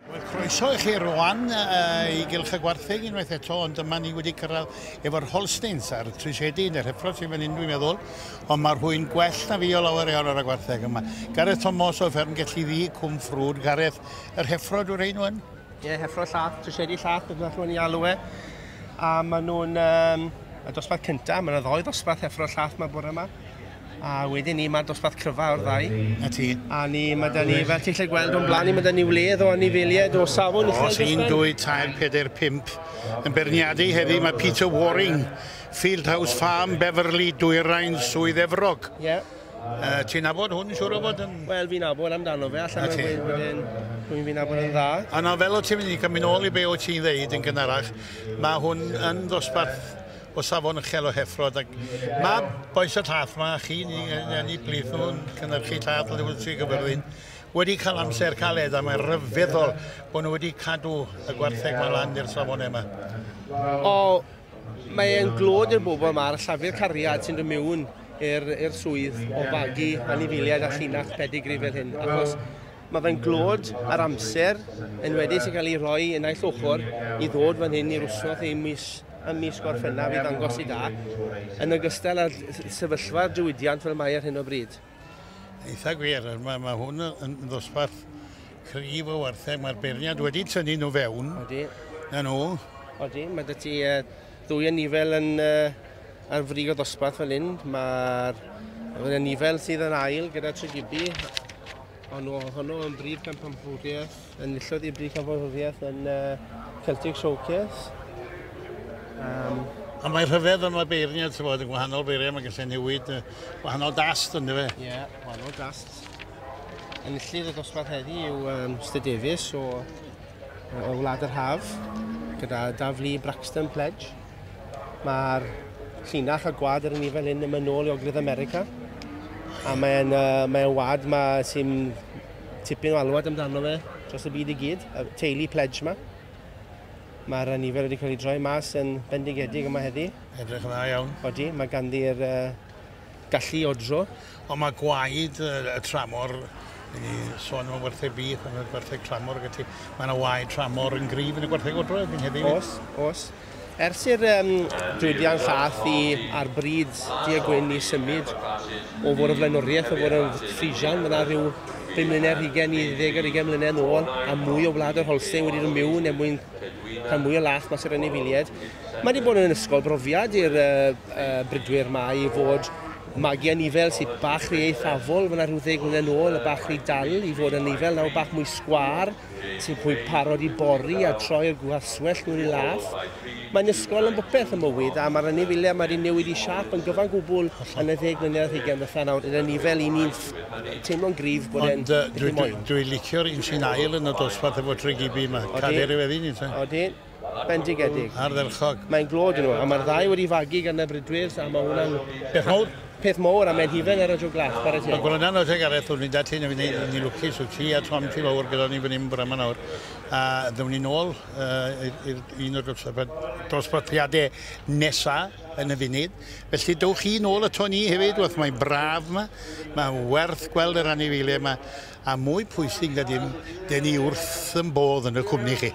Wel, croeso i chi rwan i Gylch y Gwartheg unwaith eto, ond dyma ni wedi cyrraedd efo'r Holsteins a'r Trwysedi neu'r heffrod sy'n fan hyn dwi'n meddwl, ond mae rhywun gwell na fi o lawer iawn ar y gwartheg yma. Gareth Thomas o fferm Gelli Ddu, Cwm Ffrwd. Gareth, yr heffrod yw'r rhain wan? Ie, yeah, heffrod llath, Trwysedi llath, beth bynnag nhw'n ei alw e. A maen nhw'n um, y dosbarth cyntaf, mae yna ddoi ddosbarth heffrod llath mae bore yma. A wedyn ni, mae'r dosbarth cryfa o'r ddau. Na ti. A ni, mae da ni, fel ti'n gallu gweld o'n blaen ni, mae da ni wledd o anifeiliaid o safon uchel. Os 1, 2, 3, 4, 5. Yn beirniadu heddi mae Peter Waring, Fieldhouse Farm, Beverley, Dwyrain, Swydd Efrog. Ie. Yeah. Ti'n nabod hwn, siŵr o fod yn... Wel, fi'n nabod amdano fe, allan o'r gweud bod e'n rhywun fi'n nabod yn dda. A na, fel o ti'n mynd i gymryd nôl i be o ti'n ddeud yn gynharach, mae hwn yn ddosbarth o safon uchel o heffrod ac mae bois y llath ma, chi, ni, ni plith nhw'n cynhyrchu llath o Sir Gyfyrddin, wedi cael amser caled a mae'n rhyfeddol bod nhw wedi cadw y gwartheg ma lan i'r safonau yma. O, mae'n glod i'r bobl yma a'r llafur cariad sy'n dod mewn i'r swydd o fagu anifeiliaid a llinach pedigri fel hyn, achos mae fe'n glod ar amser, enwedig sy'n cael ei rhoi yn naill ochr i ddod fan hyn i'r wsnos neu mis ym mis Gorffennaf i ddangos i da, yn ogystal â'r sefyllfa'r diwydiant fel mae ar hyn o bryd. Eitha gwir, mae, mae hwn yn ddosbarth cryf o wartheg, mae'r beirniad wedi tynnu nhw fewn. Odi. Na nhw. Odi, mae dy ti ddwy anifel yn ar frig o ddosbarth fel hyn. Mae'r anifel sydd yn ail gyda Tregibi, ond honno yn brif pencampwriaeth, enillodd i brif pencampwriaeth yn Celtic Showcase. A mae rhyfedd ond mae beirniad, ti'n bod, yn gwahanol beirniad, mae'n gallu newid gwahanol dast, ynddo fe? Ie, yeah, gwahanol dast. Enillydd y dosbarth heddi yw Mr Davies o Wlad yr Haf, gyda Daflu Braxton Pledge. Mae'r llinach a gwad yr anifail hyn yn mynd nôl i Ogledd America. A mae'n mae wad ma sy'n tipyn o alwad amdano fe dros y byd i gyd, y teulu Pledge ma. Mae'r anifail wedi cael ei droi mas yn bendigedig yma heddi. Edrych yn dda iawn. Odi, mae ganddi'r gallu odro. Ond mae gwaed y tramor, ni sôn am y gwartheg bîff, am y gwartheg tramor ag ati, mae yna waed tramor yn gryf yn y gwartheg odro erbyn heddiw. Oes, oes. Ers i'r diwydiant llath i ar bryd du a gwyn i symud o fod y flaenoriaeth o fod yn Frisian, mae yna rhyw 5 mlynedd ar hugain i 10 ar hugain mlynedd nôl, a mwy o wlad yr Holstein wedi dod mewn er mwyn cael mwy o lath mas o'r anifeiliaid. Mae wedi bod yn ysgol brofiad i'r bridwyr ma i fod magu anifel sydd bach rhy eithafol, fyna rhyw 10 mlynedd nôl, a bach rhy dal i fod yn anifel nawr bach mwy sgwâr, sy'n pwy parod i bori a troi'r glaswellt mewn i lath. Mae'n ysgol yn bopeth ym mywyd, a mae'r anifeiliaid mae wedi newid i siâp yn gyfan gwbl yn y 10 mlynedd ar hugain ddiwetha nawr. Yn anifel i ni'n teimlo'n gryf bod e'n Ond dwi'n dwi licio'r un sy'n ail yn y dosbarth efo Tregibi yma. Cader i wedyn ni, te. Odi, bendigedig. Ardderchog. Mae'n glod yn nhw, a mae'r ddau wedi fagu gan y bridwyr, a mae hwnna'n Peth mawr. Peth mawr, a mae'n hufen ar y jo glath, bara teg. Mae gweld yna, te Gareth, o'n i'n dati, ni, ni lwcus, wyt ti a Tom ti lawr gyda ni fan hyn bore yma nawr. A ddown ni nôl i'r un o'r dosbarthiadau nesa yn y funud. Felly dowch chi nôl ato ni hefyd, wrth mae'n braf yma, mae'n werth gweld yr anifeiliaid yma, a mwy pwysig na dim, dyn ni wrth yn bodd yn y cwmni chi.